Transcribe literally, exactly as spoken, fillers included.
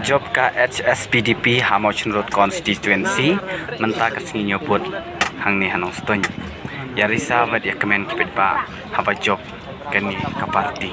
Jop ka H S P D P ha Mawshynrut constituency mynta ka sngi ñiewput hangne ha Nongstoiñ. Ïa risa bad ïa kmen ki paidbah haba jop kane ka party.